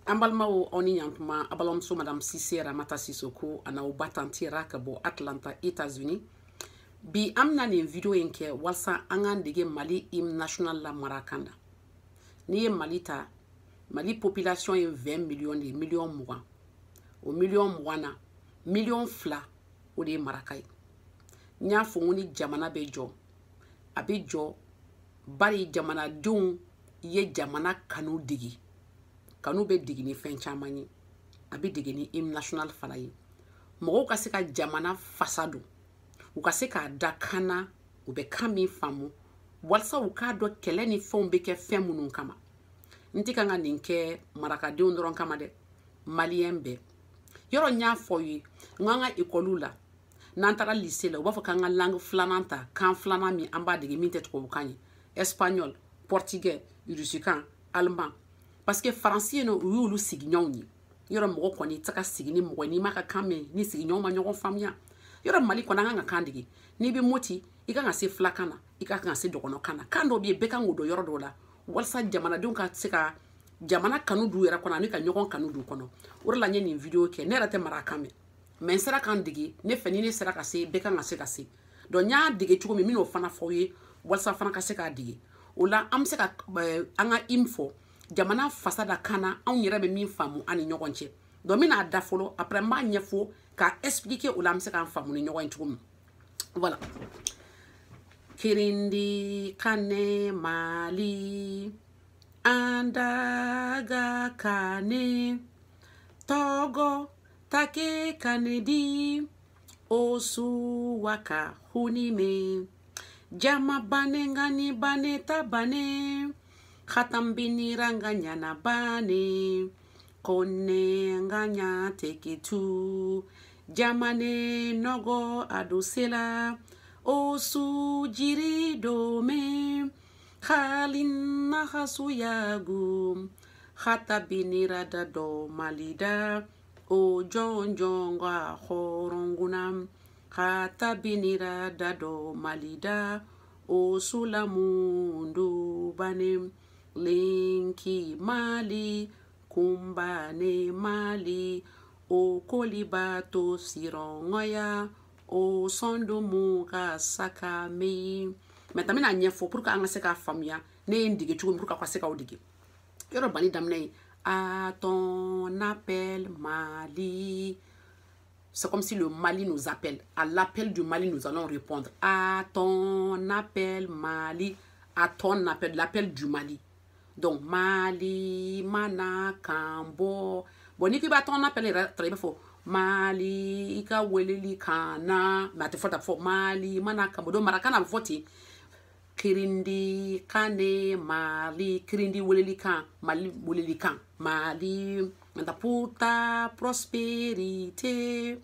An balimaw, aw ni ɲantuma. A balimamuso Madame Sise Ramata Sisoko a n'aw ba tantira ka bɔ Atlanta, États-Unis. Bi an bɛna nin video in kɛ walasa an k'an dege Mali hymne national la marakan na. N'i ye Mali ta, Mali population ye 20 millions de ye, miliyɔn 20. O miliyɔn 20 na, miliyɔn 2 o de ye maraka ye. N y'a fɔ n ko ni jamana bɛ jɔ, a bɛ jɔ bari jamanadenw ye jamana kanu degi. Kanu bɛ degi ni fɛn caman ye, a bɛ dege ni hymne national fana ye. Mɔgɔw ka se ka jamana fasa don, u ka se k'a da kan na, u bɛ kan min faamu, walasa u k'a dɔn kɛlɛ ni fɛnw bɛ kɛ fɛn minnu kama. N tɛ kan ka nin kɛ marakadenw dɔrɔn kama dɛ, maliyɛn bɛɛ. Yɔrɔ n y'a fɔ aw ye n ko an ka ekɔliw la, n'an taara lycée la, u b'a fɔ k'an ka langue filanan ta, kan filanan min an b'a dege min tɛ tubabukan ye: espagnol, portugais, russikan, allemand, parce que faransi yen nɔ, u y'olu sigiɲɔgɔnw ye. Yɔrɔ mɔgɔ kɔni tɛ ka sigi ni mɔgɔ ye n'i m'a ka kan mɛn, ni sigiɲɔgɔnw ma ɲɔgɔn faamuya. Yɔrɔ Mali kɔnɔ, an kan ka kan dege. N'i bɛ Moti, i kan ka se filakan na, i ka kan ka se dɔgɔnɔkan na. Kan dɔw bɛ yen, bɛɛ kan k'o dɔn yɔrɔ dɔw la, walasa jamanadenw ka se ka jamana kanu d'u yɛrɛ kɔnɔ ani ka ɲɔgɔn kanu d'u kɔnɔ. O de la n ye nin video kɛ. Ne yɛrɛ tɛ marakan mɛn, mais n sera k'an dege. Ne fɛ, ni ne sera ka se, bɛɛ kan ka se ka se. Donc n y'a dege cogo min, n bɛn'o fana fɔ aw ye walasa fana ka se k'a dege. O la an bɛ se ka an ka hymne fɔ jamana fasa da kan na, anw yɛrɛ bɛ min faamu an ni ɲɔgɔn cɛ. Donc n bɛna da fɔlɔ, après n b'a ɲɛfɔ k'a expliquer. O la an bɛ se k'an faamu ni ɲɔgɔn ye cogo min. Voilà. Kirindi kane Mali, andaga kane, togo take kane di, osu waka hunime, jama bane ngani bane tabane, khatambini ranga nyana bane, kone nganya teketu, jamane nogo adusela, osu jiri dome, khalin hasuyagu, khatabini rada do malida, o jonjonga khoronguna, khatabini rada do malida, o sulamundu bane, linki Mali, kumbane Mali, o kolibato sirongoya, o sondumu ka sakame. Maintenant n bɛna ɲɛfɔ pour que an ka se k'a faamuya ne ye n dege cogo min, pour que aw ka se k'aw dege. Yɔrɔ bani daminɛ ye "À ton appel Mali". C'est comme si le Mali nous appelle. À l'appel du Mali, nous allons répondre. À ton appel Mali, à ton appel, l'appel du Mali. Donc Mali mana kambo. Bon, ni k'i b'a ton appel yɛrɛ i b'a fɔ Mali i ka weleli kan na, mais a tɛ fɔ tan, fɔ Mali mana kambo. Donc marakan na, a bɛ fɔ ten: kirindi kane Mali, kirindi weleli kan, Mali weleli kan, Mali. Maintenant, pour ta prospérité,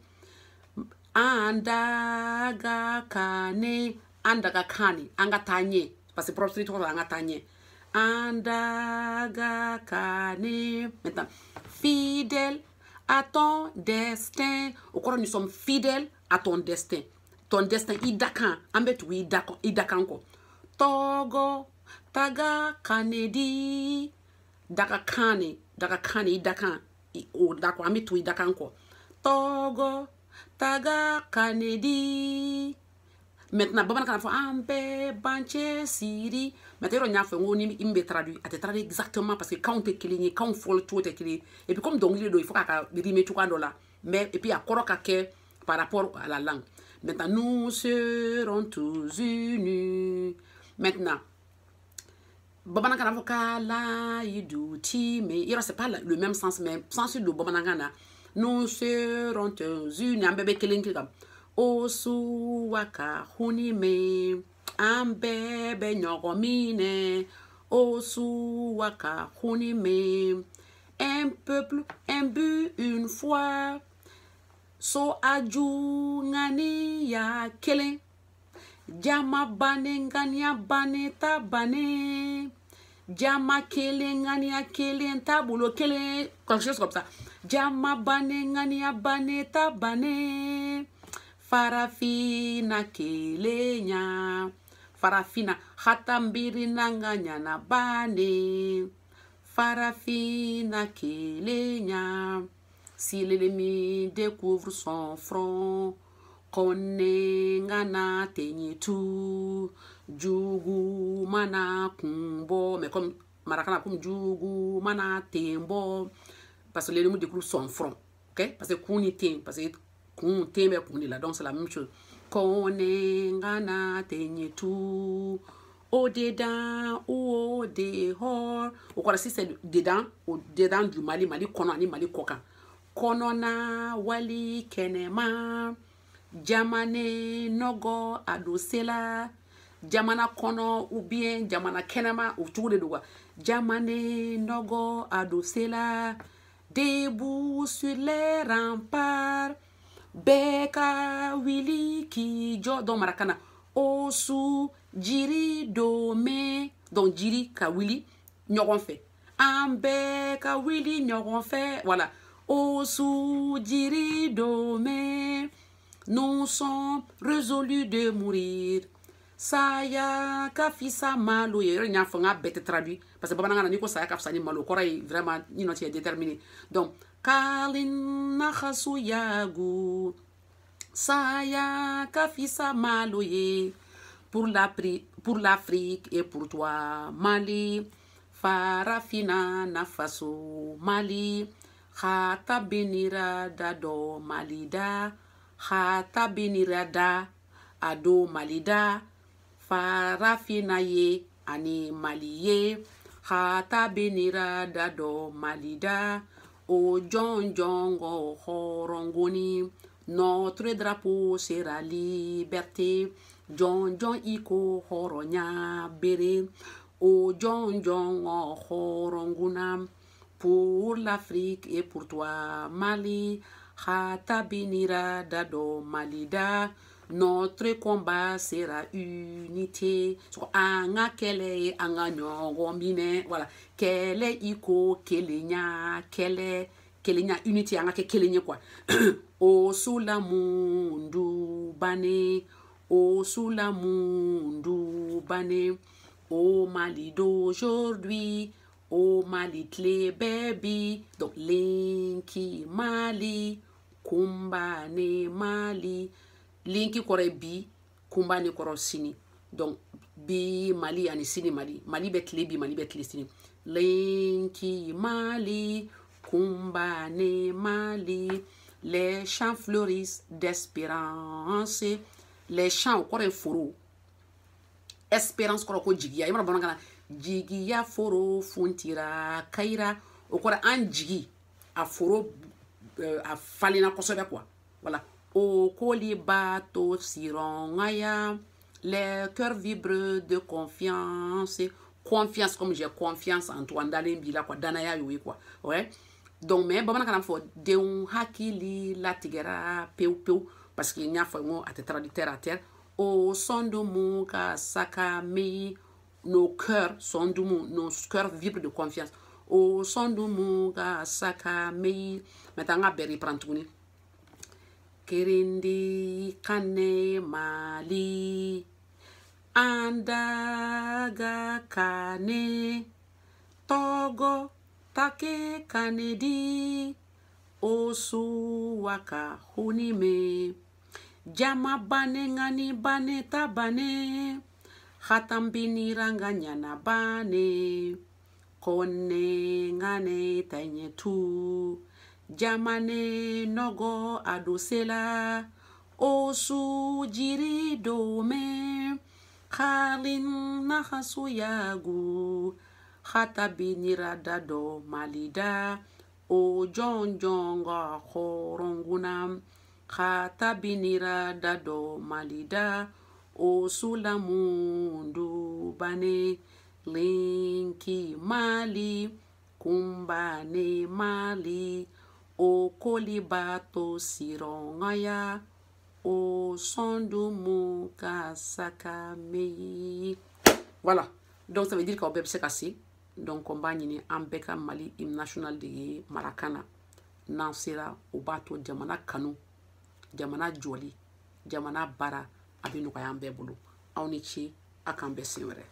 an daga kane, an daga kane, an ka taa ɲɛ, parce que prospérité kɔrɔ an ka taa ɲɛ, an daga kane. Maintenant, fidèle à ton destin, o kɔrɔ nous sommes fidèles à ton destin, ton destin, i dakan, an bɛ tugu i dakan kɔ. Togo taga kane di, daga kane, daga kane, i dakan o d'accord, an bɛ tugu i dakan kɔ. Togo taga kane di. Maintenant, bamanankan na fɔ an bɛɛ b'an cɛ siri. Maintenant, yɔrɔ n y'a fɔ n ko ni n bɛ traduit, a tɛ traduit exactement, parce que kanw tɛ kelen ye, kanw fɔli cogo tɛ kelen ye. Et puis comme dɔnkili don, il faut k'a ka rimer cogoya dɔ la, mais et puis a kɔrɔ ka kɛ par rapport à la langue. Maintenant, nous serons tous unis. Maintenant, bamanankan na fɔ k'a layidu time. Yɔrɔ c'est pas le même sens, mais sens don bamanankan na. Nous serons tous unis, an bɛɛ bɛ kelen kɛ kan. Osuwaka hunime, an bɛɛ bɛ ɲɔgɔn minɛ. Osuwaka hunime, un peuple, un but, une foi. So aju ŋaniya kelen, jama bannen ŋaniya bannen ta bannen, jama kelen ŋaniya kelen taabolo kelen, quelque chose comme ça. Jama bannen ŋaniya bannen ta bannen, farafina kelenya, farafina hatanbiri nanga ɲana bannen. Farafina kelenya. Si l'ennemi découvre son front, Konengana tenyetu, jugu mana kumbo. Mais comme marakana comme jugu mana tembo, parce que l'ennemi découvre son front, ok? Parce que kuni ten, parce que kun tembe kuni là, donc c'est la même chose. Konengana tenyetu, au dedans ou au dehors. Au quoi si c'est dedans, au dedans du Mali, Mali kono ani Mali koka. Konona wali kenema, jamane nogo adosela, jamana kono ou bien jamana kenema ou tout de doigts. Jamane nogo adosela, debout sur les remparts, beka wili ki jo. Donc marakana osu jiri dome, donc jiri ka wili ɲɔgɔn fɛ, an bɛɛ ka wili ɲɔgɔn fɛ, voilà. Osu jiri dome, nous sommes résolus de mourir. Saya ka fisa malo ye. Yɔrɔ in y'a fɔ n k'a bɛɛ tɛ traduit parce que bamanankan na n'i ko saya ka fisa ni malo, o kɔrɔ ye vraiment tu es déterminé. Donc kalin nahasu yagu, saya ka fisa malo ye, pour l'Afrique et pour toi Mali, Farafina nafaso Mali, khata benira dado Malida, khata benira da ado Malida, Farafina ye ani Mali ye, khata benira dado Malida, o jon jongo horongoni, notre drapeau sera liberté, jon jon iko horonya bere, o jon jongo horonguna, pour l'Afrique et pour toi Mali, khata benira dado Malida, notre combat sera unité. So anga kele anga ɲɔgɔn minɛ, voilà. Kɛlɛ iko kelenya, kɛlɛ kelenya, unité anga kɛ kelen ye quoi. O sulamundu bane, o sulamundu bane, o Mali d'aujourd'hui, o Mali tile bɛɛ bi. Donc linki Mali, kumbane Mali. Linki kɔrɔ ye bi, kunba ne kɔrɔ sini. Donc bi Mali ani sini Mali. Mali bɛ tile bi, Mali bɛ tile sini. Linki Mali, kunba ne Mali. Les champs fleurissent d'espérance. Les champs o kɔrɔ ye foro. Espérance kɔrɔ ko jigiya. I mana bamanankan na, jigiya foro funtira kayira. O kɔrɔ an jigi a foro a falenna kosɛbɛ quoi. Voilà. O kolibato sirongaya, les cœurs vibrent de confiance. Confiance, comme j'ai confiance en toi, ndalen bila quoi, danaya yoye quoi. Ouais. Donc mais bamanankan na fɔ denw hakili latigɛra pewu pewu, parce que n y'a fɔ n ko a tɛ traduit terre à terre. O sondumu ka sakami, nos cœurs sondumu, nos cœurs vibrent de confiance. O sondumu ka sakami. Maintenant an ka bɛɛ reprendre tuguni. Kirindi kane Mali, andaga kane, togo take kane di, osu waka hunime, jama bane ngani bane tabane, hatambini ranganyana bane, kone ngane tanyetu, jamane nogo adosela, osu jiri dome, kalin nahasu yagu, hatabinira dado Malida, o jon jonga horonguna, hatabinira dado Malida, o sulamundu bane, linki Mali, kumbane Mali, o kolibato sirongaya, o sondumu ka sakame. Voilà. Donc ça veut dire qu'aw bɛɛ bɛ se ka se. Donc on b'a ɲini an bɛɛ ka Mali hymne national de ye marakan na. N'an sera o b'a to jamana kanu, jamana jɔli, jamana baara a bɛ nɔgɔya an bɛɛ bolo. Aw ni ce, a k'an bɛn siɲɛ wɛrɛ.